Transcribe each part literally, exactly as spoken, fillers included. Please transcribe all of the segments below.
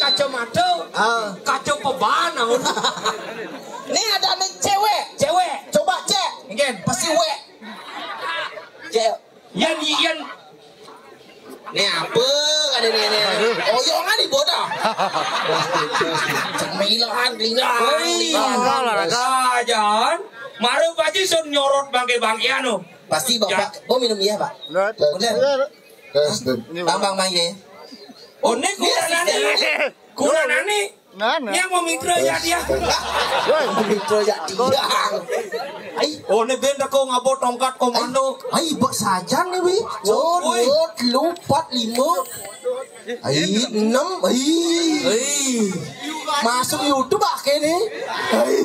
Kacamata. Ah. Kaca peban naon? Nih ada nih cewek. Cewek. Coba cek. Nggih. Pasti wek. Cek. Yan, yan. Nih apa? Ada nih, nih. Oyongan di bodoh. Cemilan, lilang, lilang. Sajan. Mara Pak Haji sun nyorot bangke-bangke anu. Pasti Bapak. Oh, minum iya, Pak. Bener. Bang, bang, bang, ya. Oh, ini kurang nani. Kurang nani. Nah, nah. Dia mau mitra ya dia. Woi. Mitra ya dia. Ai. Oh, ini benda kau ngabot tongkat komando. Ai, bek sajan nih, wi. Cot, woi. Dua, telu, empat, lima. Ai, enam. Ai. Ai. Masuk YouTube ah, kene. Ai.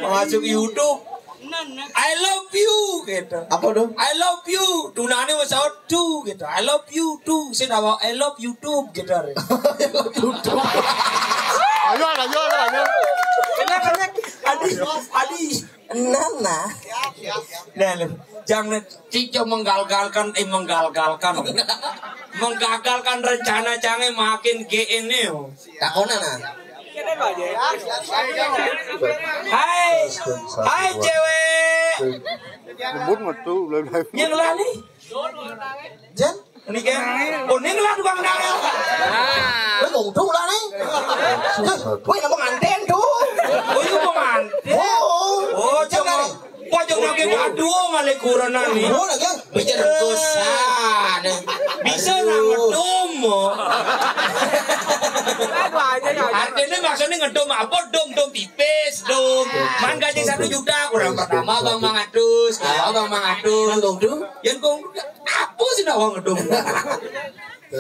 Masuk YouTube. I love you gitu. Apa tuh? I love you. Tunane wis out tuh gitu. I love you tuh. Sing awak I love YouTube gitu. I love YouTube. Ayo, ayo, ayo, ayo. Kena, kena. Adi, Adi. Nana. Nah, lu. Jangan Cico menggagalkan, eh, menggagalkan. Menggagalkan rencana cange makin G N nih. Takonan, nah. Hai. Hai, cewek. Lembut metu, belum. Yang lah nih. Jan? Ini kan. Oh, ini lah tukang dagang. Woi, ngomong lah nih. Woi, nama nganten tuh. Oh, itu pengantin. Oh, oh, cuma. Pojok lagi, aduh, malah kurang nih. Oh, lagi. Bisa ngedum. Artinya maksudnya ngedum apa? Dum, dum pipis, dum. Man gaji satu juta, kurang pertama bang mangatus, kedua bang mangatus. Yang kong, apa sih nak ngedum?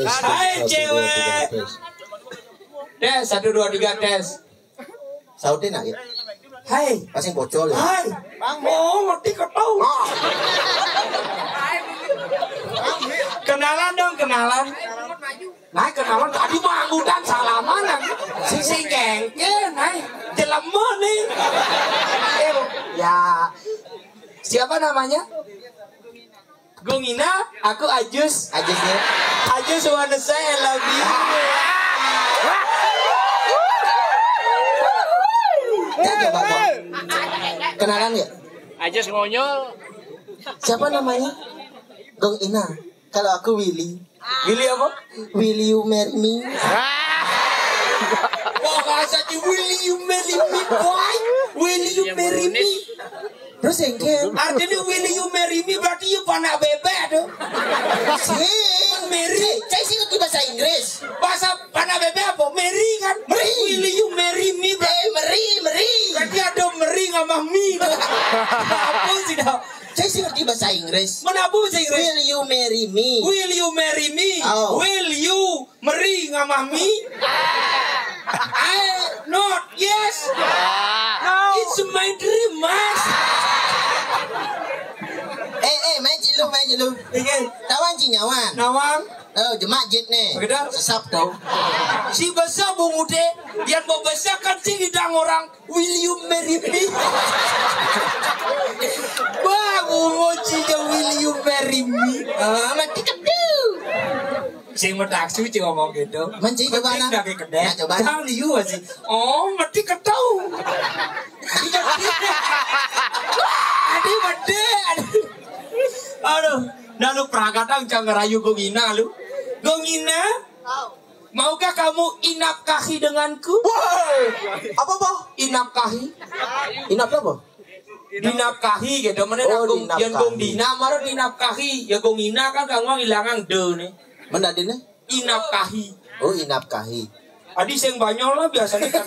Hai, cewek. Tes, satu, dua, tiga, tes. Sautin nak ya? Hai. Pasti bocor ya? Hai. Oh, mati ketau. Kenalan dong, kenalan. Nah, kenalan tadi mah anggutan salaman. Sisi kengken, hai. Jelema nih. Eh, ya. Siapa namanya? Gungina, aku Ajus. Ajus ya. Ajus wanna say I love you. Kenalan ya? Ajus ngonyol. Siapa namanya? Gong Ina. Kalau aku Willy. Willy apa? Will you marry me? Wah, bahasa di will you marry me, boy? Will you marry me? Terus yang ke? Artinya will you marry me berarti you panak bebek tuh. Sih. Marry. Saya sih ngerti bahasa Inggris. Bahasa panak bebek apa? Marry kan? Marry. Will you marry me? Eh, marry, marry. Berarti ada marry sama me tuh. Apa sih dah? Saya sih ngerti bahasa Inggris. Menapa bahasa Inggris? Will you marry me? Will you marry me? Oh. Will you marry sama me? I not yes. It's my dream, mas. Eh, eh, main cilu, main cilu. Ingin. Tawan cinyawan. Nawang. Oh, jemak jit nih. Begitu? Sesap tuh. Si besar bungude, yang mau besar kan si idang orang. Will you marry me? Wah, bungo ciga will you marry me? Ah, mati kedu. Sing metaksu cing ngomong gitu. Mesti coba. Mending nak. Dah kayak kedek. Nah, coba. Jangan liu sih. Oh, mati ketau. Aduh, mati. Aduh. Nah, lu perangkatan jangan ngerayu Gongina lu. Gongina. Maukah kamu inapkahi denganku? Wah, apa, apa? Inapkahi. Inap apa? Dinapkahi gitu. Mana? Oh, nanggung dinapkahi. Yang Gong Dina, mara dinapkahi. Ya Gong Ina kan kamu ngilangan de nih. Mana de nih? Inapkahi. Oh, inapkahi. Adi sing Banyol lah biasanya kan.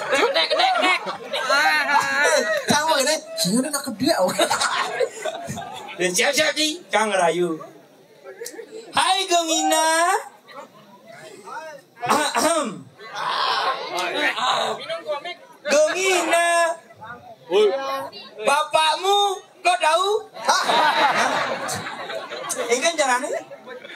Dek, dek, dek, dek. Tahu ini? Sini nak kedua. Dan siap-siap sih, Kang Rayu. Hai, Gong Ina. Ahem. Gong Ina. Bapakmu kok tahu? Hah? Ini kan caranya.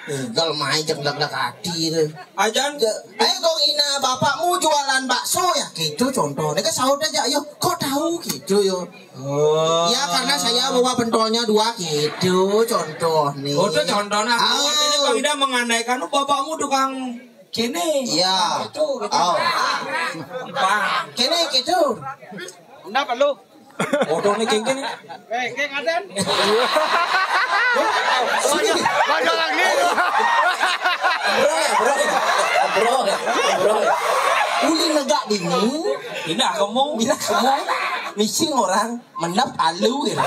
Tinggal main cek dak-dak hati itu. Ajan. Ayo, Gong Ina. "Bapakmu jualan bakso ya?" Gitu contohnya. Kan saut aja, "Yo, kok tahu?" Gitu yo. Oh. "Ya, karena saya bawa pentolnya dua," gitu contohnya. Oh, itu contohnya. Oh. Ini Bang Ida mengandaikan, "Oh, bapakmu tukang kene." Iya. Itu, gitu. Oh. Bang. Kene gitu. Kenapa lu? Bodoh nih, geng, geng. Eh, geng, ada. Bro, bro, bro, bro. Uli negak dingin. Pindah kamu. Pindah kamu. Misi orang mendap alu gitu.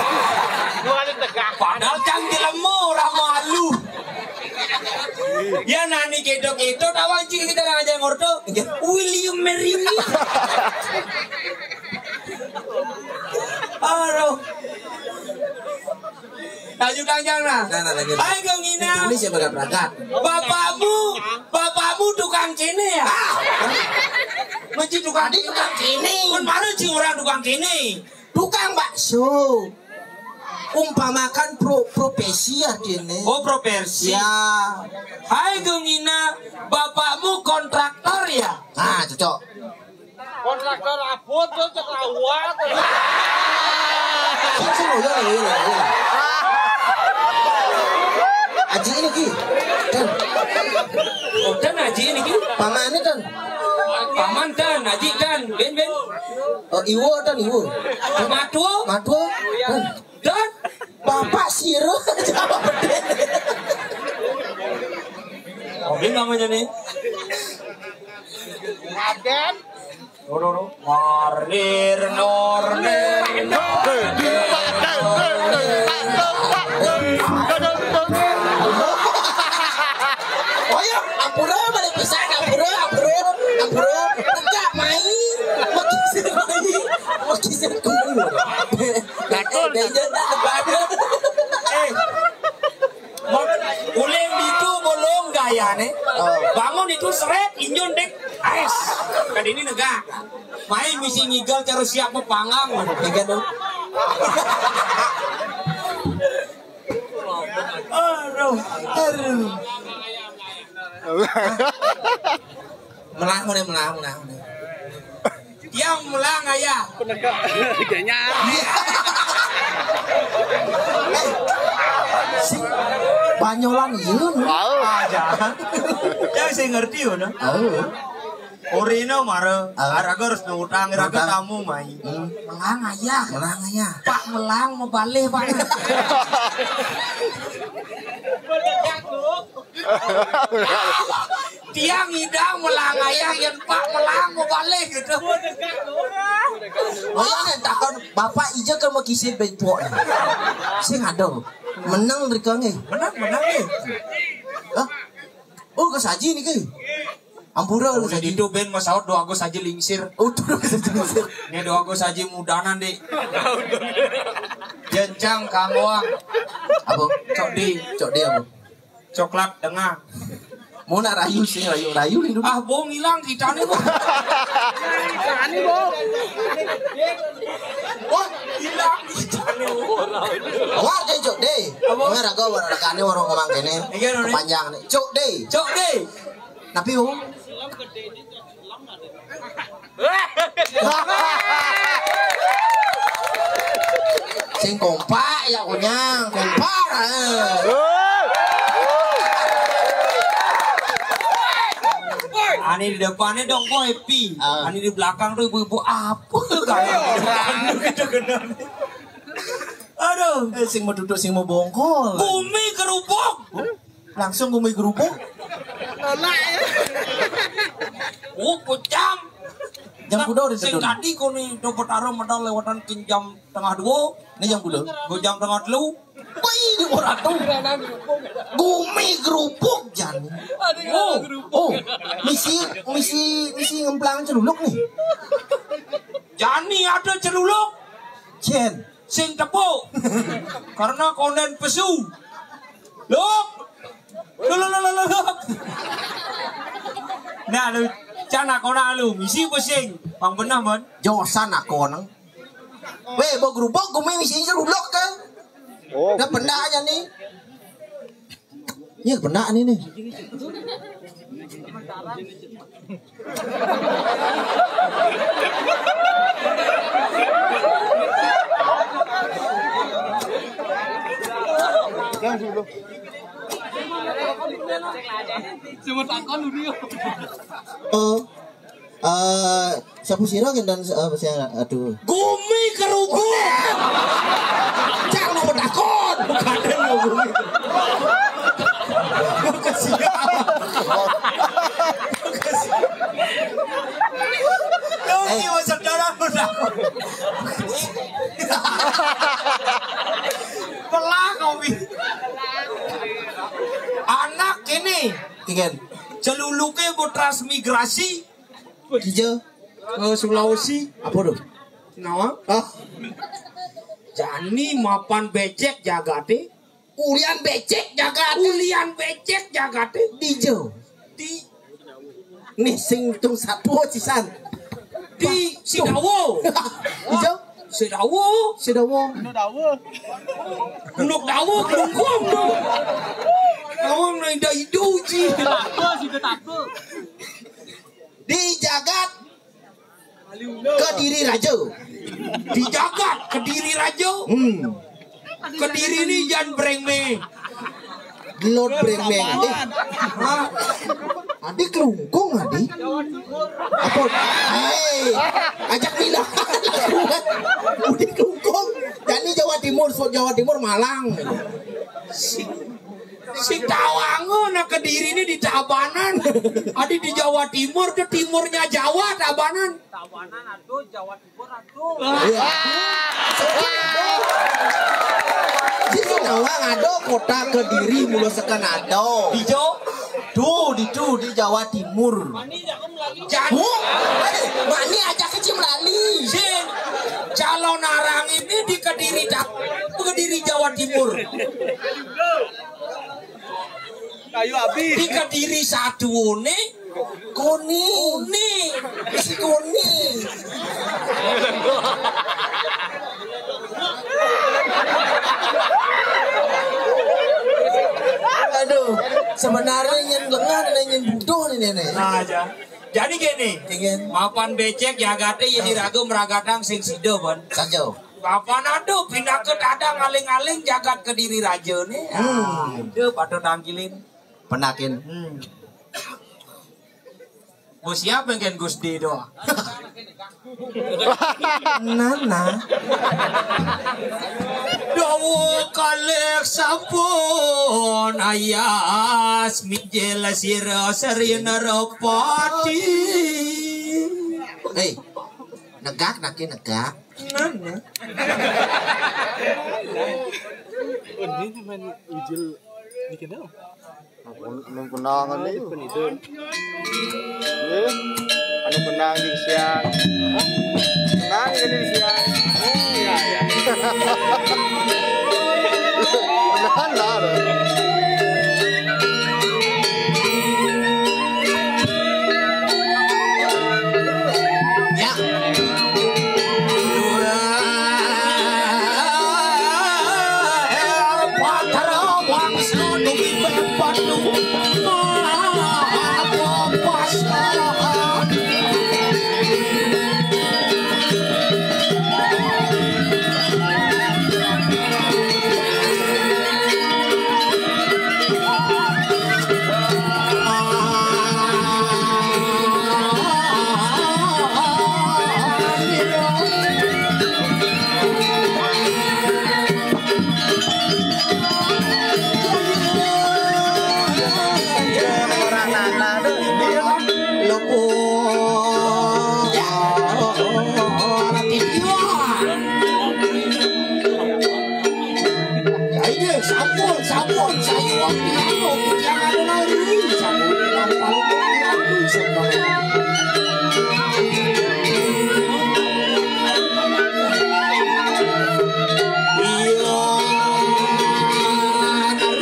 Padahal cang jelema orang mau alu. Ya nani keto-keto, tawa cik kita orang aja ngorto. Will you marry me? Aduh. Lanjut panjang nah. Nah, nah, lanjut. Hai, Gong Ina. Ini siapa gak berangkat? Bapakmu, bapakmu tukang kene ya? Mesti tukang kene. Tukang kene. Kan mana sih orang tukang kene? Tukang bakso. Umpamakan pro, profesi ya kene. Oh, profesi. Ya. Hai, Gong Ina, bapakmu kontraktor ya? Nah, cocok. Kontraktor abot to cek lawat. Sing, sing, oh, iya, iya, iya, iya. Aji ini ki. Dan. Oh, dan aji ini ki. Pamane dan. Paman dan, aji dan, ben ben. Oh, iwo dan iwo. Matuo. Matuo. Dan. Dan. Bapak sira jawab. Oh, ini namanya nih. Raden. Loro, loro. Marir norne. Oh iya, ampura balik pisan, ampura, ampura, ampura. Enggak main. Makin sih main. Makin sih kumpul. Betul. Eh, Mon, uling itu bolong gayane. Oh. Bangun itu seret, injun dek, ais. Kan ini negak. Main misi ngigel terus siap pepanggang. Tiga dong. Aduh, aduh. Melah, melah, melah, melah. Tiang melah ngayah. Penegak. Kayaknya. Eh, si Banyolan iya, no? Tahu. Ah, jangan. Jangan saya ngerti, no? Tahu. Orina mara, ah, araga harus ngutang, raga tamu mai. Hmm. Melah ngayah. Melah ngayah. Pak Melang mau balik, Pak. Tiang idang melah ngayah, yang Pak Melang mau balik gitu. Oh, ya, takon bapak ija ke mau kisin bentuak. Sing ada. Menang dari kau ni. Menang, menang ni. Hah? Oh, ke saji ni ke? Ampura lu saji. Itu ben masaut doa aku saji lingsir. Oh, tu saji lingsir. Ni doa aku saji mudanan, Dik. Jencang kanggoang. Apa? Cok di, cok di apa? Coklat tengah. Mau nak rayu sih, rayu, rayu ni dulu. Ah, bohong hilang kita ni, bohong. Kita ni, bohong. Wah, hilang kita ni, bohong. Awak deh, Cok, deh. Apa? Mau raga, warna kane, warung ngomong kene. Iya, Noni. Panjang ni. Cok, deh. Cok, deh. Tapi, oh. Sing kompak ya, kunyang, kompak. Eh. Ani di depannya dong, kok happy. Ah. Ani di belakang tuh ibu-ibu apa kan? Gitu, gitu. Aduh. Eh, sing mau duduk, sing mau bongkol. Bumi kerupuk. Langsung bumi kerupuk. Tolak ya. Oh, pecam. Jam kuda udah sing tadi kau ni dapat arah medal lewatan ke jam tengah dua. Ni jam kuda. Kau jam tengah telu. Wih, di orang tu. Gumi gerupuk jan. Oh, oh, misi, misi, misi ngemplang celuluk ni. Jani ada celuluk. Jen. Sing tepuk. Karena konden pesu. Luk. Luk, luk, luk, luk, luk. Nah, lu, cana kona lu, misi pusing. Bang benar, Mon. Josan aku nang. Weh, bawa gerubuk, gue main misi aja gerubuk kan. Oh. Dah pendak aja nih. Iya, pendak nih, nih. Oh, eh, siapa sira ngendan, eh, sing, aduh. Gumi kerugu. Cang mau takon. Bukan gumi. Kesian. Kesian. Lu ki masa darah lu takon. Pelah kopi. Anak ini. Kigen. Celuluke bu transmigrasi. Kija. Ke Sulawesi. Apa tuh? Nawa. Ah. Jani mapan becek jagate. Ulian becek jagate. Ulian becek jagate. Dija. Di. Nih sing tung satu sisan. Di Sidawo. Dija. Sidawo. Sidawo. Gunung Dawo, Klungkung. Dawo na ida idu ji. Di jagat Kediri Raja. Di jagat Kediri Raja. Hmm. Kediri ni jan brengme. Gelot brengme. Eh. Hah? Adi kelungkung adi. Apa? Hei, ajak bilang. Adi kelungkung. Jani Jawa Timur, so Jawa Timur Malang. Si Tawangun, nah, Kediri ini di Tabanan. Adi di Jawa Timur, ke timurnya Jawa, Tabanan. Tabanan atau Jawa Timur atau. Iya. Di Nawang ada kota Kediri, mula seken ada. Di Jawa. Tuh, di tuh, di Jawa Timur. Jan- Huh? Eh, mani aja kecil melali. Sing, calon arang ini di Kediri, Kediri Jawa Timur. Kayu abi. Di Kediri satu ne. Koni. Koni. Si Koni. Aduh, sebenarnya ingin lengan dan ingin butuh nih nenek. Nah, aja. Jadi gini, ingin mapan becek jagate ya diraga meragatang sing sida, Bon. Saja. Mapan aduh pindah ke dadang aling-aling jagat Kediri Raja nih. Hmm. Ah, itu pada tangkilin. Penakin. Hmm. Bos siapa yang Gusti doang? Nana. Dawa kalih sampun ayas mijil sira seri nerepati. Hei, negak naki negak. Nana. Oh, ini main mijil bikin apa? Nang kenangan nih. Nggih. Anu kenang di siang. Kenang ini di siang. Oh, iya, iya. Kenang lah. Ya. Ayo, sampun, sampun, saya wong piano, piano lari, sampun lampau, lampau, sampun. Iya,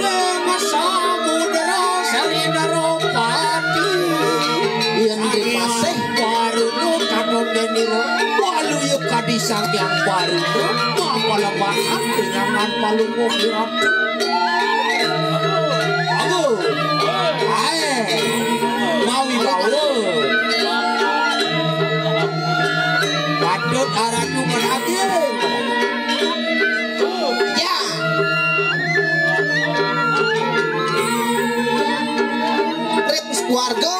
Rama Samudra Sari Daropati. Iya, terima kasih. Waruno katon deniro, walu yuk kadi sangkyang waruno, mapala bahan dengan palu mokiran. Aduh, ae. Keluarga,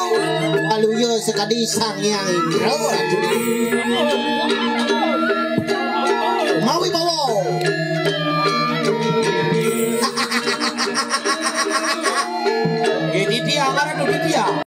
lalu ya sekadi Sang Hyang Indra. Mawi bawa. Ini dia, marah tu dia.